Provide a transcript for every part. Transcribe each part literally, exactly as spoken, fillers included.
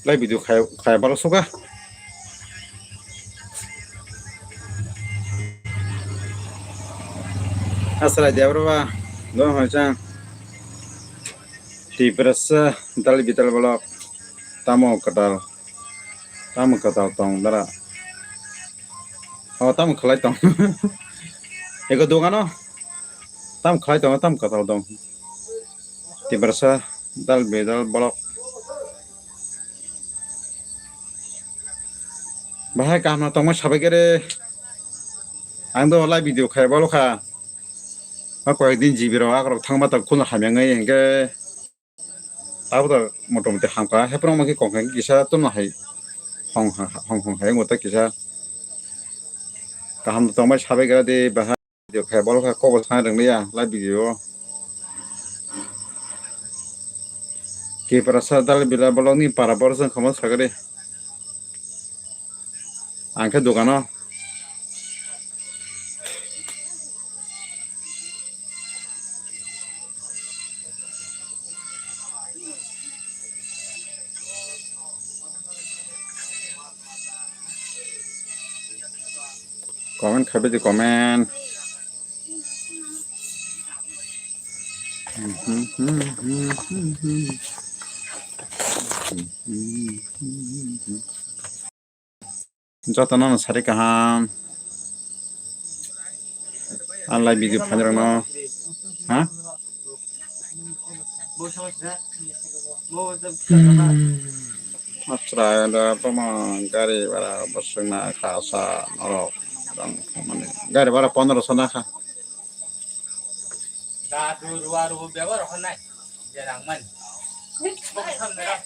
Lai video khai khai balo soka. Asra dia berapa? Dua macam. Tiprasa dal bital balok. Tamo kadal. Tamo kadal tong dara. Oh, tamo khalai tong. Ego dogano. Tamo khalai tong, tamo kadal tong. Tiprasa dal bidal balok. Bahai kaham tongma sabai kere. Ang do live video khai balo kha. Ma koyek din G B rok akrok thangma tak khulna hamya ngai hingke. Abo to motamoti hamkha, haiphano omo khe kongkha kisa tono hai hong hong hong hai wngwi tei kisa kaham tongbai sabai gra de bahai video khai bolo kha kobo thang rwngya live video o. Tiprasa dal bila bolongni para borok jwng khamma sagade. Ang khe dogano. Comment khabi di comment. Jotono no sari kaham. Alai video phanirokno. Ha? Achrai da toma gari bara bosongna kha sa norok. Gari bara pondro so na kha. Da du ruwa ru beba ro nai. Je rang man. Bok sam da.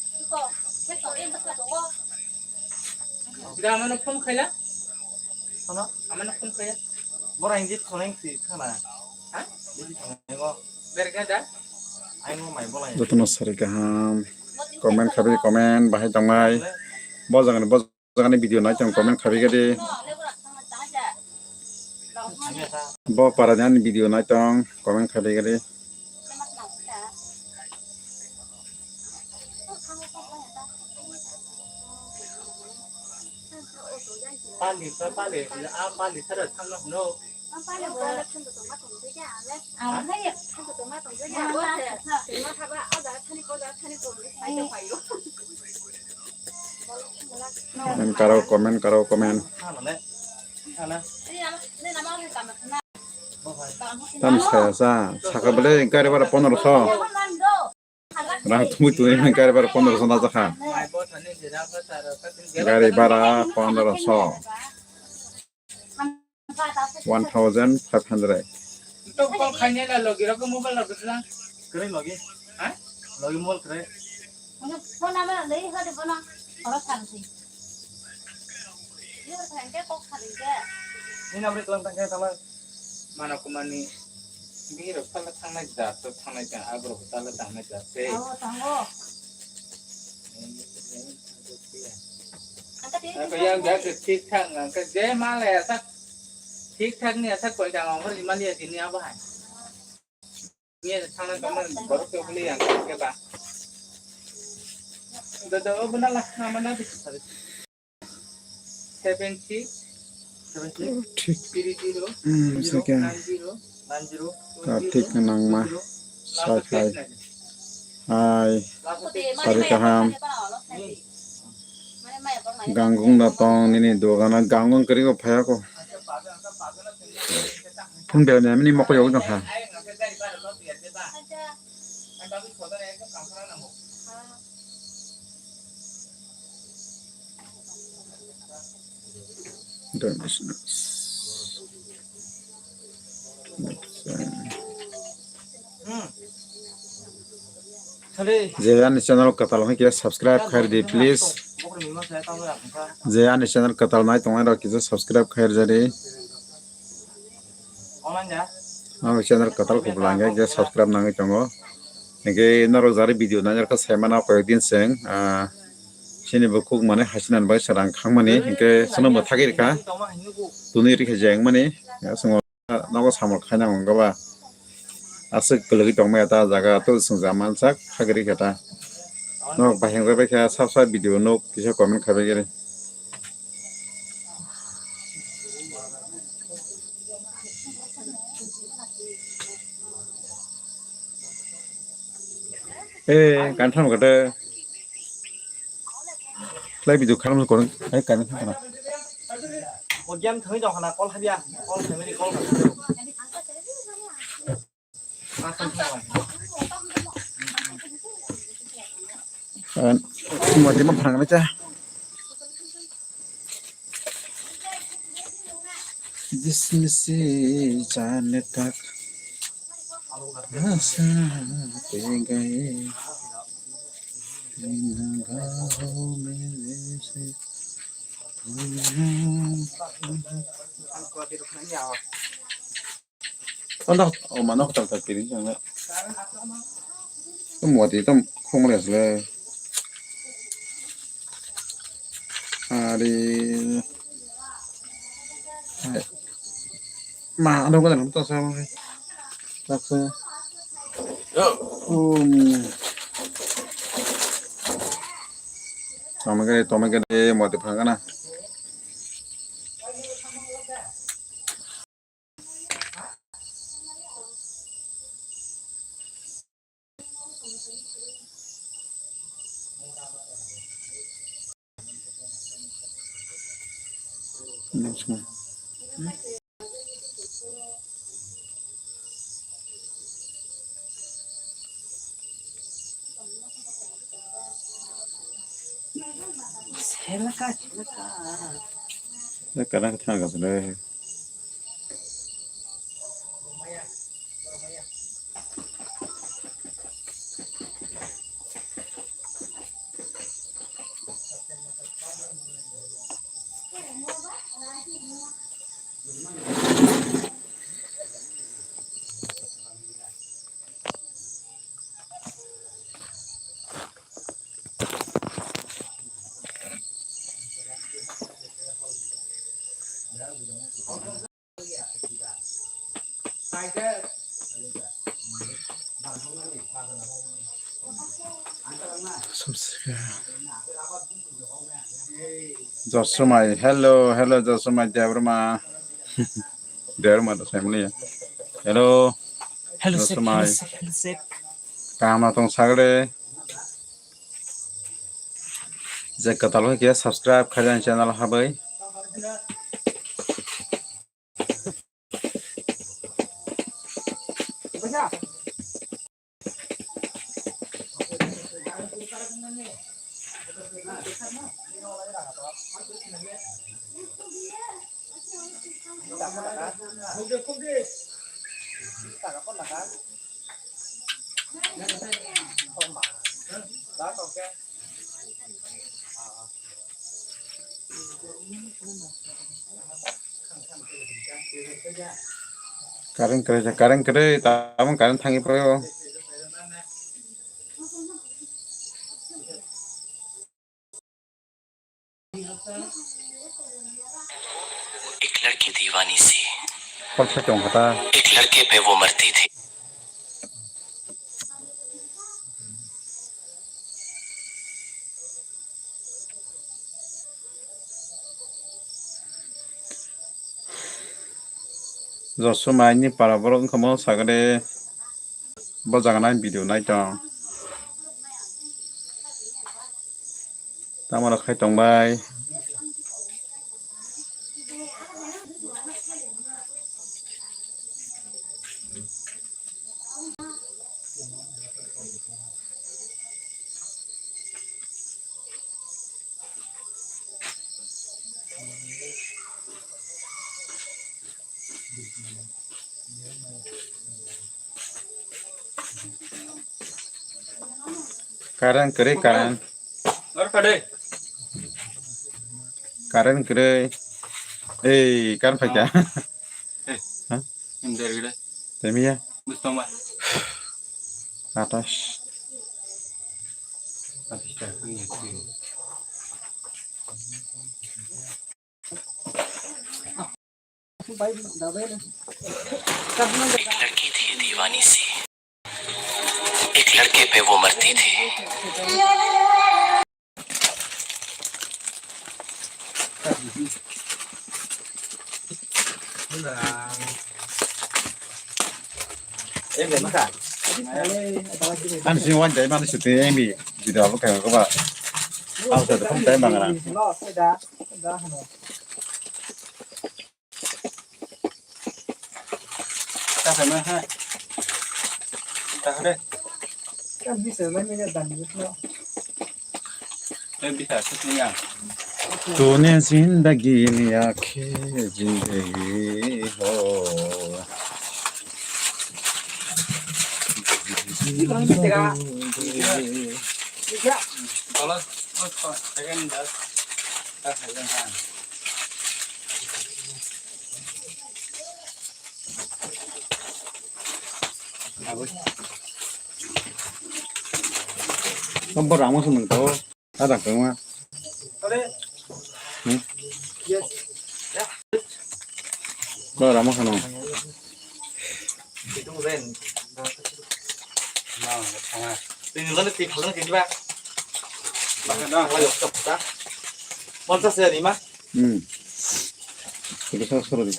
Ida amano phone khaila. Sono? Amano phone khaila. Bora injit khoneng si khana. Ha? Injit khoneng go. Berga da? Ai mo mai bola. Jotono sari kaham. Comment khabi comment bahai tongmai. Bo jagani bo jagani video nai tong comment khabi gadi. Bo para ni ani video nai tong comment khabi gadi. Pali pa pali a pali sara thangno hno. Comment karo comment karo comment. Tam saya sa saka bele gari bara pondro so. Rang tumi tumi gari bara pondro so na jakha. Gari bara pondro so. One thousand five hundred. Tok kok khaina la logi rok mobile rok dusla. Kre logi? Ha? Logi mobile kre. Phone number lei hade bono. Oro khansi. Ni hor khanke kok khanke. Ni number kelang tangke tama. Mana kumani. Bini rok sala thangnai ja, to thangnai ja, aborok sala thangnai ja, se. Awo, thango. Angka tiri Angka tiri yang tiri. Biasa thik thak, angka je male asak thik thak ni asak koi jang ongkor jimali ya sini apa hai? Ni asak thangna kamu borok ke beli yang ke ba. Dodo, oh, benar lah, nama nabi. Seven six, seven six, thik. Three zero, hmm, zero, second. Nine zero, nine zero, two zero, two zero. Kartik nangma, last sai of khai. Hai, sari kaham. Gangung da tong nini dogana gangung kari ko phaya ko. Phun bel mya mini moko yog jong ha. Ai, nang ke gari bara lo biar de ba. Ai, babu, photo na ekdom kampara nango. Je ani channel kwtal hwnkhe subscribe khairdi, please. Je ani channel kwtal nai tongnai rok kisa subscribe khairjadi. Ang channel kwtal kubla hwnkhe subscribe nangwi tongo. Hwnkhe norok jari video nai norok sai mano koyek din chwng, ah, chini bukhuk mane hasinan bai sarang khangmani hwnkhe sono mwthagwi rikha. Tuni rikha jeng mani, ya, chwng nogo samung khaina wngkha ba. Aswk kwlwgwi tongmaya ta jaga to chwng ja mansak hagri khe ta. Nok baheng bai kha sab sab video nok kisa comment khai bai gere. Eh, kan tham kata. Lai video khalam korang. Ai kan tham kana. O game thoi dong kana call habia. Call family call. Modi ma phrang cha. Dismisi jane tak asa pegai. Tanda, oh, mana hotel tak piring jang le. Tum wati tum khumre asle. Ari. Hai. Ma, ano ko dalam to sa. Tak sa. Um. Tomage, tomage de mati phangana. Selaka, selaka. Kana thang ka sele. Subscribe. Josomai, hello, hello, Josomai Debbarma. Debbarma to family. Hello. Hello, sir. Josomai. Hello, sir. Hello, sir. Kaham tong sagre. Je kwtal khe subscribe khaijani channel habai. Current kwrwi, current kwrwi, tabuk current thangwi phaio. एक लड़की दीवानी सी। Kol sa tong kha ta. एक लड़के पे वो मरती थी। Josomai ni para borok wngkha mo sagade. Bo jaga nai video nai tong. Tamo rok khai tong bai. Current kwrwi, current. Or kade? Current kwrwi. Ei, current phaikha. Hey. Ha? Imder gede. Temiya. Bustoma. Atas. Atas ta. एक लड़की थी दीवानी सी, एक लड़के पे वो मरती थी। Ani sini wan jai mana shooting M B video apa kayak apa? Apa satu pun jai mana? Tahan deh. Tahan deh. Kan bisa lah ini dan gitu. Eh, bisa, terus ini ya. तूने जिंदगी ने आखे जिंदगी हो। Kalau, oh, oh, second, dah. Ah, second, ah. Kompor ramo sung nang tao. Ada kau mah. Hmm? Kau ramo kano. Monsa se ni ma. Hmm. Kita soro di.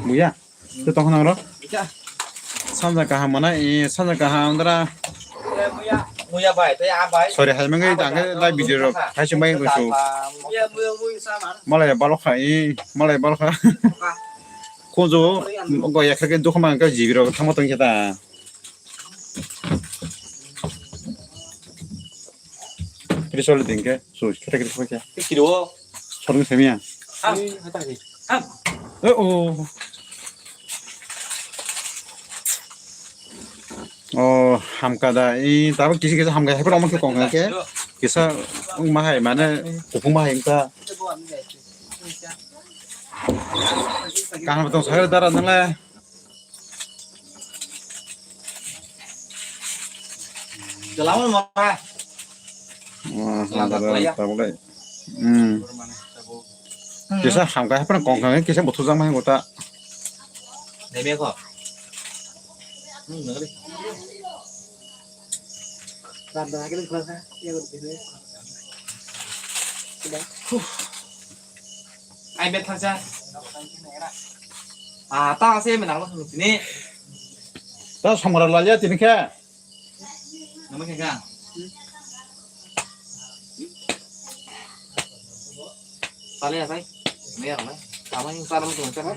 Buya. Tei tongkha nang ro? Sanja kaham mana, e, sanja kaham dra. Muya bai, tei a bai. Sorry, hai mangwi tangkhe live video rok hai se mai kusu. Muya, muya, muya sama. Malai balok kha, e, malai balok kha. Kojo go yakhake dukha mangka jibi rok thangma tongkhe ta. Kiri soli dingke, so, kiri kiri kiri. Kiri o. Sorong semia. Ham. Ham. Eh, oh. Oh, hamka da. I, tabo kisi kisa hamka, hepa omon ke kong ke. Kisa, ung mahai, mane, kupung mahai, ingka. Kaham tong, sagre dara, nang le. Jalama mama. Wah, tabuk le. Hmm. Kisa hamka hai pran kong kang kisa botol jang mai gota. Neme ko. Hmm, nangri. Ram dah kiri kelas ha. Ya, betul. Sudah. Huh. Ai bet thangsa. Ah, ta ase menang lo sini. Ta samara laliya tini khe. Nama khe ka? Pale ya sai. Me ya mai. Tama yang salam tu macam.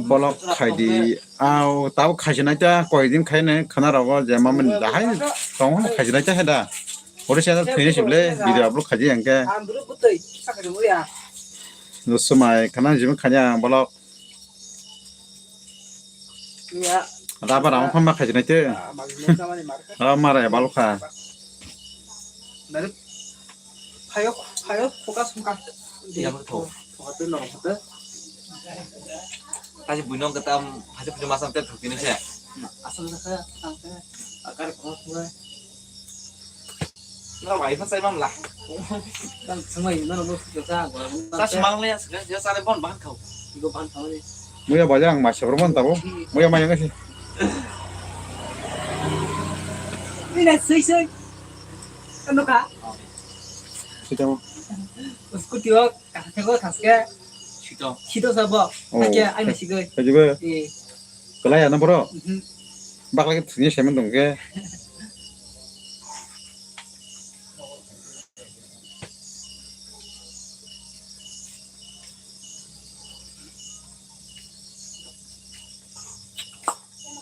Bolok khai di. Au, tau khai sinai ta, koi din khai ne, khana rogo je mamin dahai. Tong khai sinai ta heda. Ore channel thwini sible video upload khaji angke. Andro butoi sakari muya. Dosomai khana jibin khanya bolok. Ya. Raba rama phama khaji naite. Rama mara ya balokha. Dari phayo phayo focus muka. Ya betul. Focus tu nong tu. Kaji buinong ketam hasil puja masam ter thukini se. Asal nak saya angke akar kau tu. Nang bai phasai mam la. Nang sumai nang no sa sa. Sa sumang le ya sa ya sa le bon ban khau. Igo ban khau ni. Muya baja ang masa berman tabo. Muya maya ngasi. Ini na sui sui. Ano ka? Sita mo. Scooty o kaham thego thaske. Sito. Sito sabo. Oh. Akia ai na sigoi. Kajibo. Eh. Kelai ano bro. Mhm. Bakla ke thini semen dong ke.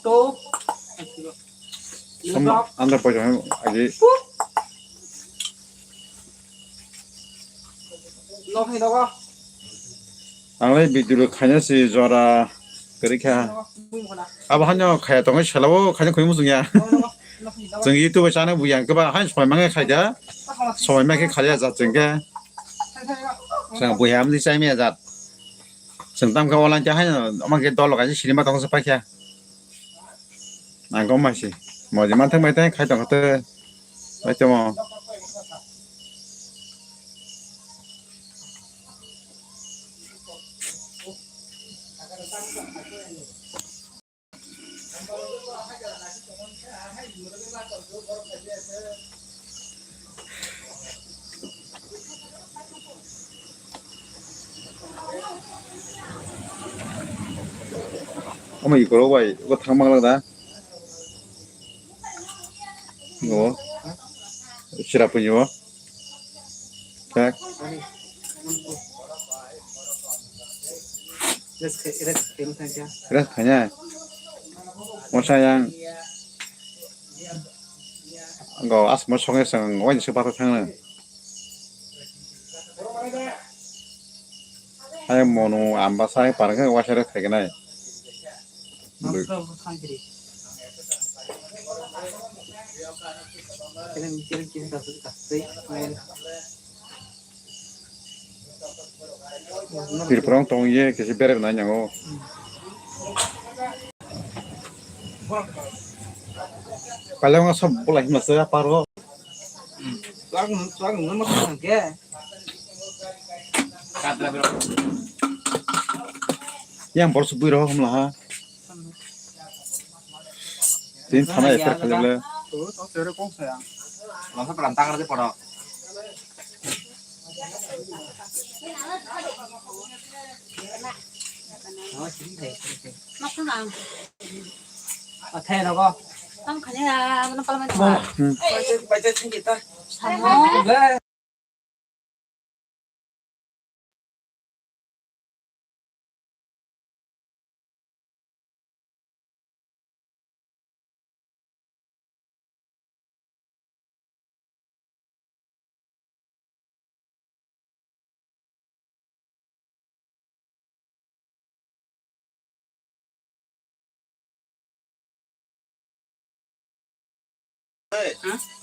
To. Sam andar pojam agi. No hai dogo. Ang lai video khaina si jora. Kwrwi kha. Abo hano khaya tongwi sela o khaino khoi muchung ya. Chwng YouTube channel bu yang kwbang haino somai mangkhe khaida. Somai mangkhe khaliya jat chwng khe. Chwng buya amni chaimaya jat. Chwng tamkhe online khe haino amangkhe dol kaisa sinima tongsa paikha. Ang kok maisi. Moji manthang bai tang khai tong khe. Bai temo. Omo ikorok bai, iko thang manglak da. O. Chirapuni o. Tak. Rest khanya. Mosa yang. Go asmo songe sang, wani se pato thang na. Hai mono amba sai parang khe waisa rw thaignai. Tripura wng tong ye kisi berek nai nango. Pailawng sob bulai himna se paro. Chwng chwng nungma thang khe. Yang bor subui rohok himla ha. Tin thana ya ter khalile. Lasa peran tangar de poro. Athai rogo. Tam khani ya, mana palmani. Hmm. Baca, baca sengkita. Samo.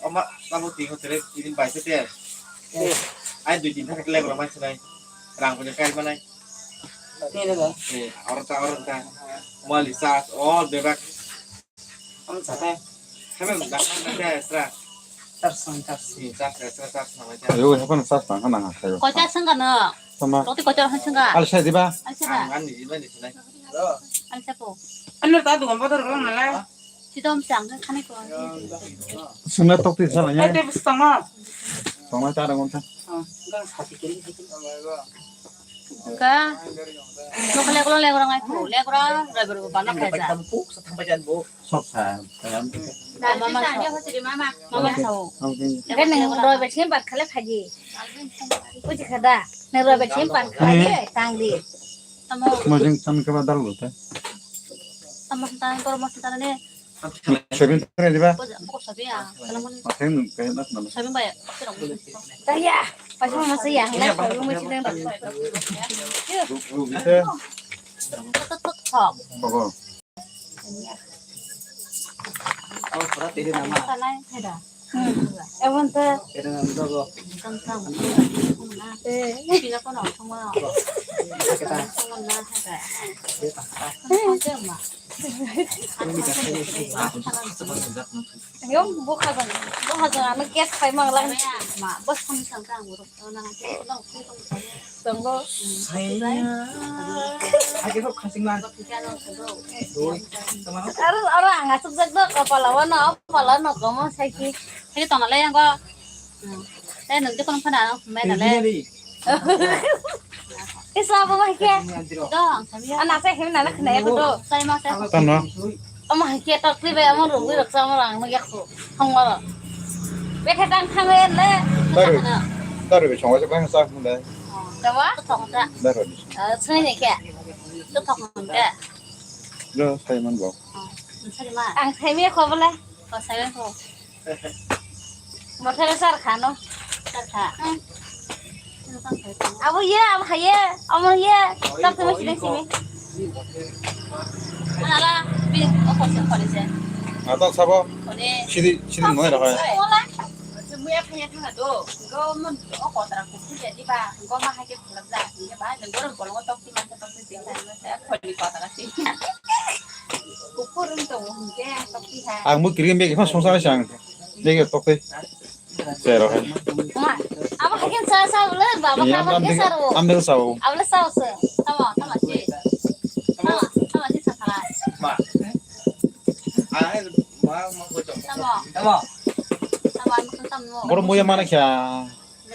Ama tabuk twi hotel ini bai se te. Ai dui tin thak le bro mai sinai. Rang punya kai manai. Ni le ba. Eh, orang ta orang ta. Mali sas all bebak. Ang sa te. Kami dah kan dah extra. Tar sang tar. Ni tar extra tar sama aja. Ayo, hepan sas tang kana ha ayo. Koi tar sang kana? Sama. Roti koi tar han sang ka? Al sa di ba? Al sa ba? Ang kan di ba di sinai. Al sa po. Ano ta dukan bodor ko nalai. Sidom chang khe khani ko. Sungna tok ti sala nya. Ai, te bwskango. Tongna ta dong ta. Ah, gang sati kiri. Engka. Nokle ko le orang ai ko. Le orang driver ko bana khaja. Sok sa. Mama sa. Mama sa. Engka nang driver sim pat khale khaji. Uji khada. Nang driver sim pat khale tangdi. Tamo. Mojing sam ke badal bote. Tamo sa ta, toro mo sa ta ne. Sabin tare diba? Boko sabi ya. Kalau mau. Makai nung kaya nak nama. Sabi ba ya. Kaya, pas mau masuk ya. Lah, sabi mau sih. Bisa. Tok, tok, tok. Boko. Oh, pura tiri nama. Tanai, heda. Ebon te. Tiri nama dogo. Tang tang. Eh. Pina kono thangma. Kita. Thangma na heda. Thangma. Yo, bo khajang, bo khajang, ano gas khai mang lang. Ma, bos kham sang kang uruk, na na ke lang. Tonggo. Ake kok khasing man. Aro, aro ang asuk jak do, kopala wano, kopala no komo saiki. Saiki tongale yang ko. Eh, nung jikon khana, mai nale. Isa abo mai ke. Dong, samia. Ana sai him nana khna ya ko do. Sai ma sai. Tama. Ama hai ke tok ti be ama ro wi rok sama rang ma yak ko. Hong wala. Be khe tang khang le. Taru. Taru be chong sa bang sa mun dai. Dawa? Tok ta. Taru. Ah, sini ke. Tu tok mun ke. Lo sai man bo. Sari ma. Ang sai mi ko bole. Ko sai ko. Mothai sar khano. Sar kha. Abo ye, abo haye, amo ye, tak tumi sini sini. Ala, bi, o kosa kore je. Ato sabo. Kore. Sidi, sidi noi raha. Ola. Muya phaya thanga do. Go mon o kotra ko puja di ba. Go ma ha ke phulak ja. Ni ba, ni go ro bolong tok ti man tok ti. Kholi kotra ti. Kupur ung to ung ke tok ti ha. Ang mu kiri megi pha songsa sang. Megi tok ti. Zero hai. Ma, abo hakin sa sa ulo, baba ka hakin sa ro. Amdel sa o. Abla sa o se. Tamo, tamo si. Tamo, tamo si sa khala. Ma. Tamo. Tamo, tamo. Boro muya mana kya?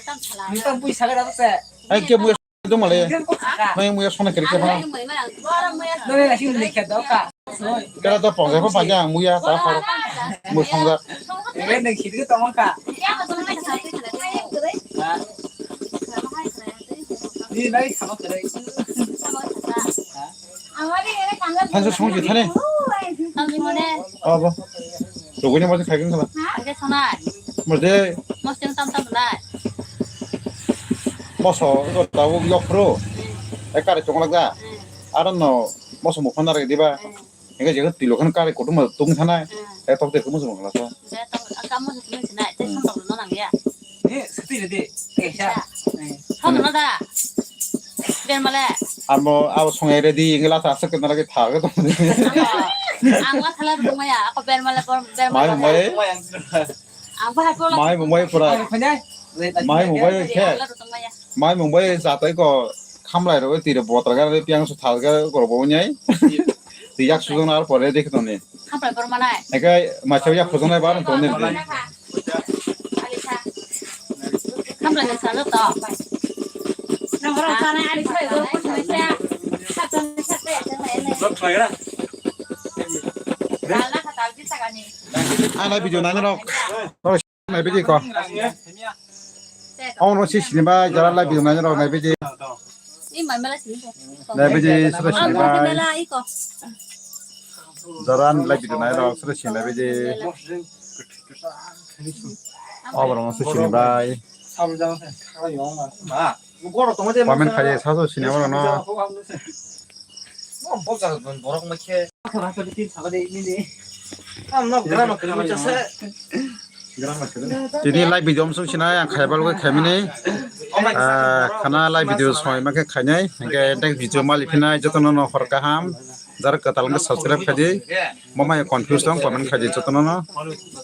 Tam khala. Ni tam pui saga da se. Ai ke muya. Dong male. Nang muya sona kiri khe phano. Nang nang sing lekha do ka. Kera to pongsa pho panja ang muya ta pharo. Mu songja. Nang sing ke tong ka. Ni nai sama kere. Thansa songji thane. Abo. Rogoni mo khai kala. Mode. Mosting tam tam nai. Moso, iko tabuk yok phuru. Hmm. E kari chonglak da. Hmm. Aro no, moso mukhan narwk diba. Hmm. Iko jekhe tilo khan kari kutung ma tung thanai. Hmm. E tok de kumu sumang lasa. Je tok, a kam moso tung thanai, te hmm, song tok no nang ya. Eh, sati de. Eh, sa. Sa. Eh. Song no da. Ben male. Amo, abo songai ready, ingla ta asuk na lagi thaga to. Ang la thala tung ya, ako ben male, ben male. Mai, mai. Ang bahai pura. Mai mungbai pura. Mai mungbai khe. Mai mungbai jatai ko khamlai rw tiro botra gar piang su thal gar ko bo nyai. Ti yak su jona ar pore dekh toni. Khamlai por manai. Ekai ma chau yak phujona bar toni. Khamlai sa to. Nang ro sana ari sai go. Ana video nang rok. Nai bidi ko. Ong no si sini bai jara lai bidi nai rok nai bidi. Nai bidi sura sini bai. Jara lai bidi nai rok sura sini nai bidi. Obo rok sura sini bai. Comment khai sa so sini abo no. Tini live video msung sinai ang khaibal bai khaimini. Ah, khana live video soi ma khe khainai. Hingke next video mali phinai jotono no hor kaham. Jar kwtal hingke subscribe khaidi. Mama ya confuse tong comment khaidi jotono no.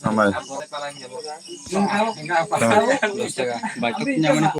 Hambai.